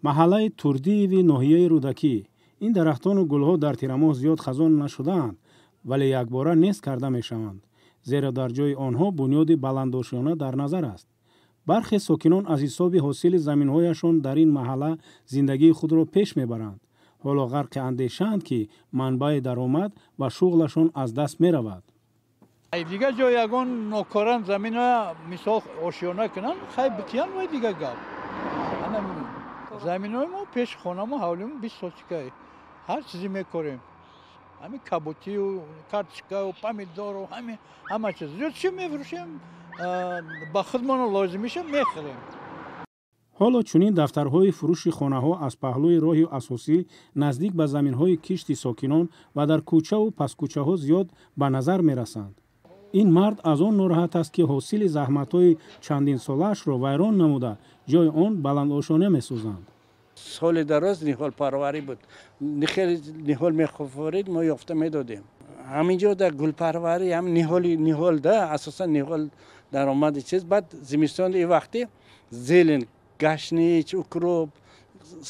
Маҳаллаи Турдиеви ноҳияи Рӯдакӣ. Ин дарахтону гулҳо дар тирамоҳ зиёд хазон нашудаанд, вале якбора нест карда мешаванд, зеро дар ҷои онҳо бунёди баландошёна дар назар аст. Бархе сокинон аз ҳисоби ҳосили заминҳояшон дар ин маҳалла зиндагии худро пеш мебаранд. Ҳоло ғарқи андешаанд, ки манбаи даромад ва шуғлашон аз даст меравад. Дигар ҷо ягон нокоран замина мисол ошёна кунанд, хай битиян, вай дигар гап. Заминои мо пеши хонамо, ҳавлимо 20 сотикай, ҳар чизе мекорем, ҳамин кабутию картошкаю помидору, ҳами ҳама чиз. Зиёд чӣ мефурӯшем, ба худмон лозимиша мехӯрем. Ҳоло чунин дафтарҳои фурӯши хонаҳо аз паҳлӯи роҳи асосӣ, наздик ба заминҳои кишти сокинон ва дар кӯчаву пасткӯчаҳо зиёд ба назар мерасанд. Ин мард аз он нороҳат аст, ки ҳосили заҳматҳои чандинсолаашро вайрон намуда, ҷои он баландошёна месозанд. Соли дароз ниҳолпарварӣ буд. Ниҳол мехофорид, мо ёфта медодем. Ҳаминҷо дар гулпарварӣ ҳам ниҳоли ниҳол да, асосан ниҳол даромади чиз. Баъд зимистон и вақти зелень, гашнич, укроп,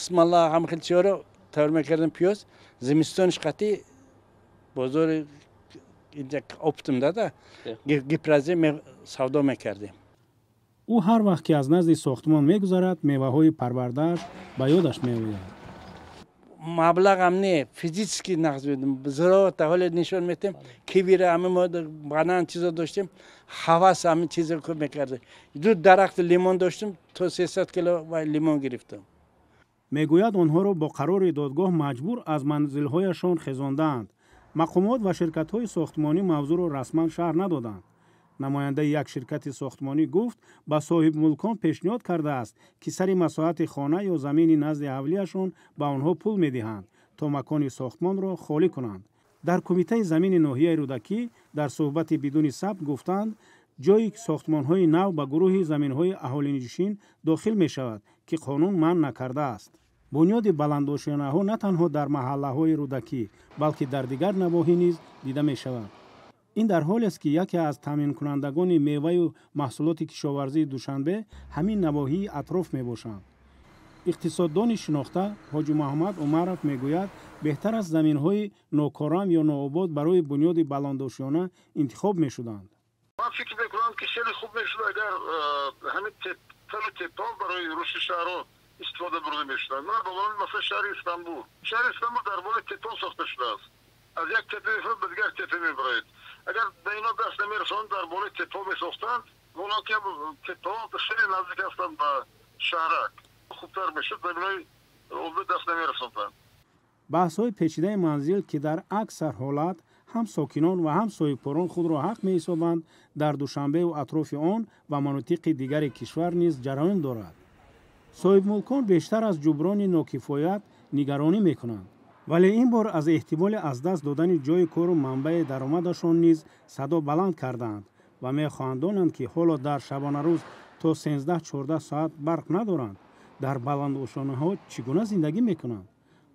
смола, ҳам хел чиҳоро тайёр мекардем, пиёз. Зимистониш қатӣ бозори инҷа оптом дада гипрозем савдо мекардем. Ӯ ҳар вақт ки аз назди сохтмон мегузарад, меваҳои парвардааш ба ёдаш меояд. Маблағам не, физически нақз медем. Зироата ҳоле нишон метем, кивира, ҳами мо банан, чизо доштем, ҳавас ҳамин чизо кӯ мекардем. Ду дарахти лимон доштем, то 300 кило вай лимон гирифтам. Мегӯяд, онҳоро бо қарори додгоҳ маҷбур аз манзилҳояшон хезондаанд. Мақомот ва ширкатҳои сохтмонӣ мавзӯъро расман шарҳ надоданд. Намояндаи як ширкати сохтмонӣ гуфт, ба соҳибмулкон пешниҳод кардааст, ки сари масоҳати хона ё замини назди ҳавлияшон ба онҳо пул медиҳанд, то макони сохтмонро холӣ кунанд. Дар кумитаи замини ноҳияи Рӯдакӣ дар суҳбати бидуни сабт гуфтанд, ҷойи сохтмонҳои нав ба гурӯҳи заминҳои аҳолинишин дохил мешавад, ки қонун манъ накардааст. Бунёди баландошёнаҳо на танҳо дар маҳаллаҳои Рӯдакӣ, балки дар дигар навоҳӣ низ дида мешавад. Ин дар ҳолест, ки яке аз таъминкунандагони меваю маҳсулоти кишоварзии Душанбе ҳамин навоҳии атроф мебошанд. Иқтисоддони шинохта Ҳоҷи Муҳаммад Умаров мегӯяд, беҳтар аст заминҳои нокорам ё нообод барои бунёди баландошёна интихоб мешуданд. Ман фикр мекунам, ки хеле хуб мешуд, агар ҳамин талу теппаҳо барои рушди шаҳрҳо истифода бурда мешуданд. Ман бо масалан шаҳри Истанбул. Шаҳри Истанбул дар болои теппаҳо сохта шудааст. Аз як теппа ба дигар теппа мебароед. Агар ба ино даст намерасонанд, дар болои теппаҳо месохтанд, онҳо ки теппаҳо хеле наздик ҳастанд ба шаҳрак, хубтар мешуд, заминои обӣ даст намерасонданд. Баҳсҳои печидаи манзил, ки дар аксар ҳолат ҳам сокинон ва ҳам соҳибкорон худро ҳақ меҳисобанд, дар Душанбеву атрофи он ва манотиқи дигари кишвар низ ҷараён дорад. Соҳибмулкон бештар аз ҷуброни нокифоят нигаронӣ мекунанд, вале ин бор аз эҳтимоли аз даст додани ҷойи кору манбаи даромадашон низ садо баланд кардаанд ва мехоҳанд донанд, ки ҳоло дар шабонарӯз то 13-14 соат барқ надоранд, дар баландошонаҳо чӣ гуна зиндагӣ мекунанд.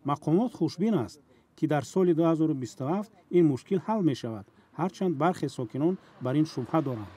Мақомот хушбин аст, ки дар соли 2027 ин мушкил ҳал мешавад, ҳарчанд бархе сокинон бар ин шубҳа доранд.